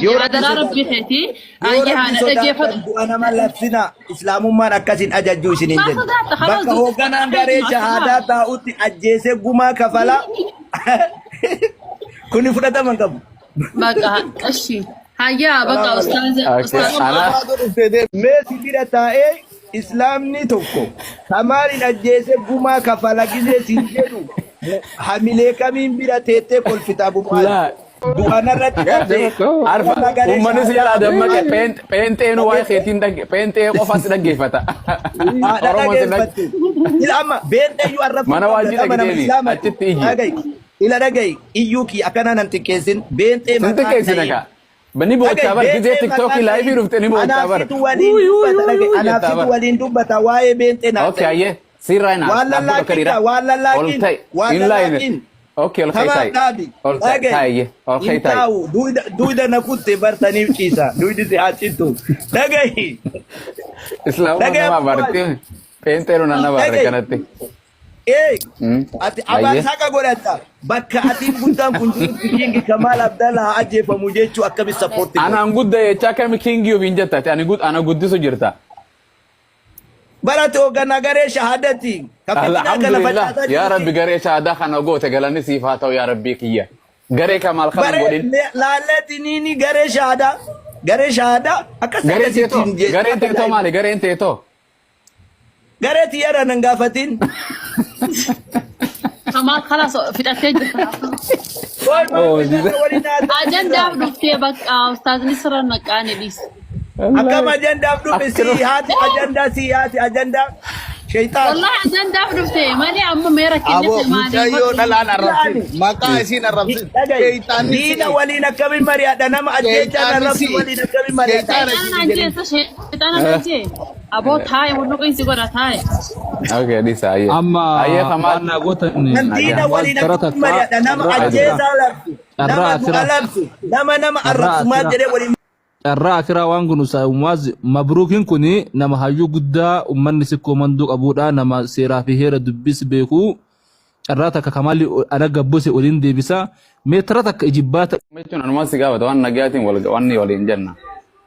Yoo rabbi Adaraa rabbii sodaattan keetii yoo ayyaana rabbi sodaattan dhaggeeffadhu. du'a nama labsina islaamummaan akkasin ajajjuu isiniin Maa jenna. sodaatta kalaas Bakka hoogganaan garee shahaadaa taa'utti ajjeesee gumaa kafalaa kuni fudhatama hin qabu. Baqa qashi. Hayyaa baqa Salaam alaikum. ustaaza Okay, ustaaza. ana Abaatu dhuftee deem. Mee si bira taa'ee islaamni tokko kamaaliin ajjeesee gumaa kafala gisee siin jedhu hamilee kamiin bira teettee kolfita Abu Mu'aaz. laa Du'a narratti dhabde arfa nama garee uummanni si shahaadaa jalaa dammaqe Abu Mu'aaz. pheenxeenu waa'ee Dhageette? keetiin dhagge pheenxee qofa si dhaggeeffata. Haadha Oromoon si dhag dhageeffattu. Ila amma beekteeyyuu arrabsuun mana qabda waajjii qaba nama dhaqxeeni islaamati. achitti iyyi. Dhaga'i. Ila dhaga'i. Iyyuu kiyya akkanaa nan xiqqeessin. Beenxee Sin maqaan xiqqeessina dha'iin. kaa. Ni boochaa Dhaga'i. bar gizee Beenxee tiktookii maqaan laayivii dha'iin. dhufte ni boochaa Anaaf bar. situ waliin Wuy wuy dubbata wuy dhaga'i. wuy Anaaf jettaa situ bar. waliin dubbata waa'ee beenxee naa Okay ta'in. ayyee sirraa hin Waan Abdul lallaaqiin Kariira. kaa waan Ol lallaaqiin ta'i waan hin laayine. lallaaqiin. Okay ol ka'i Tamaam taa'i. dhaabi. Ol ta'i Dhaga'i. taa'i ol ka'i Hin taa'i. taa'u. Duyda duyda na kutte bartaniif ciisa. Duydi si haa cittu. Dhaga'i. Islaamummaa Dhaga'i nama Abu Mu'aaz. abaarte. Pheenxeenu nan abaarre Dhaga'i. kanatti. Ee, ati Ayyee. abaarsa akka godhatta. Bakka atiin guddaan kun jirutti King Kamaal Abdallah haa ajjeefamu jechuu akkamitti sappoorti goota? Anaan gudda jechaa akkami kingii ofiin jetta ati ani gud ana guddisu jirta. Barate hoogganaa garee shahaadati. Ka fitinaa kana Alhamdulillah facaasaa yaa rabbi jirutti. garee shahaadaa kana goote galanni siif haa ta'u yaa rabbii kiyya. Garee kamaal kana hin Bare godhin. laalleetti niini garee shahaadaa. Garee shahaadaa akkas Gareen teetoo akkasittiin jechuu gareen teetoo ajaa'iba. maali gareen teetoo? Garee xiyyaara nan gaafatin. Kamaa kalaas fixattee jirta. Qoy maal Oh, fixadha waliin haasa'aa jirra. Ajandaaf dhuftee bakka ustaazni sirra naqaane dhiis. Akkam ajandaaf dhufe sii haati ajandaa sii haati ajandaa sheexaan. Wallahi ajandaaf dhuftee malee amma mee rakkinni Aboo kee maali? mucayyoo dhalaan arrabsin. Ilaali. Maqaa isiin arrabsin. Dhaga'i. Sheeyxaanni Diina si'i. waliin akkamiin mari'adha nama ajjeechaan Sheeyxaanni arrabsu si'i. waliin akkamiin mari'adha. Sheeyxaana Sheexaana isiin jedhin. ajjeessa sheexaana ajjee. Aboo taa'e hulluqiinsi godha taa'e. Okay, dhisa ayyee. Amma Ayyee Kamaal. waan naa gootan Kan diina Nagaa. waliin tara akkamiin takka mari'adha nama carraa akiraa ajjeesaa labsu nama carraa du'a akiraa labsu nama nama carraa arrabsu maal akiraa jedhee waliin carraa akiraa waan kun Muaz mabruukin kun nama hayyuu guddaa ummanni sikkoo manduu qabuudha nama seeraa fi heera dubbis beeku carraa takka kamali ana gabbose waliin deebisa mee tara takka ijibbaata Jechuun anumaan si gaafata waan nagayaatiin wal waan waliin jenna.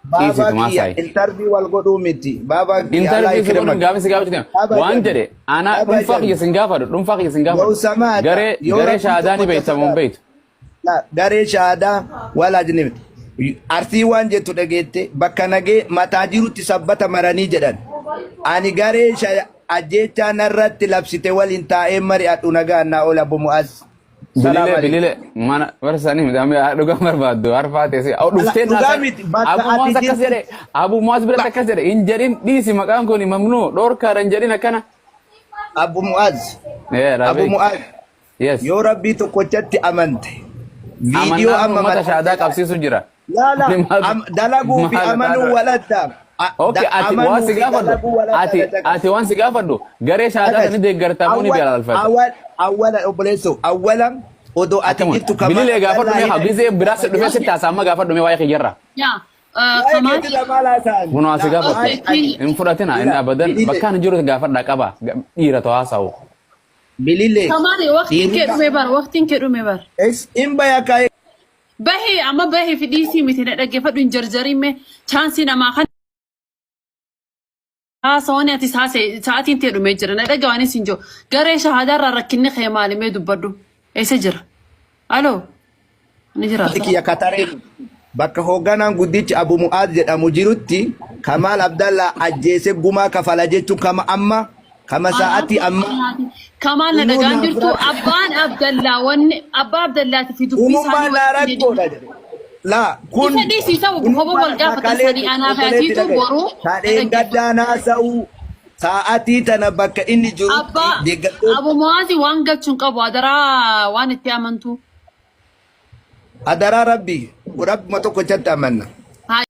Baabaa Dhiisitu kiyya maasayi. intarvii wal godhuu miti. Baabaa kiyya Allah Intarvii si godhuun ikrimak. gaafa si gaafachuu deema. Waan Abadan. jedhe ana dhuunfaa Abadan. kiyya sin gaafadhu dhuunfaa kiyya sin Yoo gaafadhu. samaata Garee yoo garee rabbii shahaadaa ni tokkocha beekta moo hin sodaata. beektu? La, Garee shahaadaa wal ajnib. Arsii waan jettu dhageette bakka nagee mataa jirutti sabbata maranii jedhan. Ani garee ajjeechaa narratti labsite waliin taa'ee mari'adhu nagaan naa oola Abu Mu'az. Salaam Bililee alaikum. bililee mana barsanii miti amma dhugaa barbaaddu harfaa teessee au Ala dhuftee dhugaa naasa miti bakka Abu ati Muaz akkas jirtu jedhe Abu Muaz biratti akkas jedhe hin jedhin dhiisi maqaan kun mamnuu dhoorkaadha hin jedhin akkana. Abu Mu'az. Ee Abu rabii Mu'az yes yoo rabbii tokkochatti amante viidiyoo amannaan amma uummata shaadaa maxxanse qabsiisu jira. laala Ani maal dalaguu fi maal amanuu taata walatta Okay, ati waan amanuu si fi gaafadhu dalaguu walatta ati dalaga. ati waan si gaafadhu garee shaadaa Dhagas sani deeggartamuu ni awwal balaalfata. awwal awwala obboleessoo awwala odoo ati Akkama jirtu Kamaal bililee gaafadhu Abdallaa mee haa hidha gizee biraas dhufee jedhama. sitti haasa amma gaafadhu mee waa'ee kiyyarra. Yaa Waa'ee Kamaal keetirraa maal haasa'an? Kunoo asi Laa gaafadhu. maal okay ati king Hin fudhatina inni ila abadan bilile bakka ani jiru gaafadha qaba dhiira ta'u haasa'u. bilile Kamaal waqtiin kee dhiirri dhume bar waqtiin kee dhume bar. es in baya kaa'ee Bahi amma bahi fi dhiisii miti na dhaggeeffadhu hin jarjariin mee chaansii namaa kan haasawani ati haase sa'aatiin tee dhumee jira na dhagge waan isin jiru garee shahaadaarraa rakkinni kee maali mee dubbadhu eessa jira aloo ni jira kiyya katareen bakka hoogganaan guddichi Abu Mu'aaz jedhamu jirutti Kamaal Abdallaa ajjeese gumaa kafala jechuun kama amma kama sa'aatii amma Kamaal na inuu dhagaan naaf jirtu rakkoo abbaan Abdallaa wanni abbaa Abdallaati fi dubbii unummaa isaanii naa walitti rakkoodha jedhe. Laa kun Isa dhiisii ta'u koba unummaa wal gaafatan kaleetti sanii anaa fi obboleetti atiitu dhagaye. boruu na Kadheen dhaggeeffadhu. gaddaa naasa'u sa'aatii tana bakka inni jirutti Abbaa deeggartoonni Abu Mu'aazi waan galchuun qabu adaraa waan itti amantu. adaraa rabbii rabbuma tokkochatti amanna.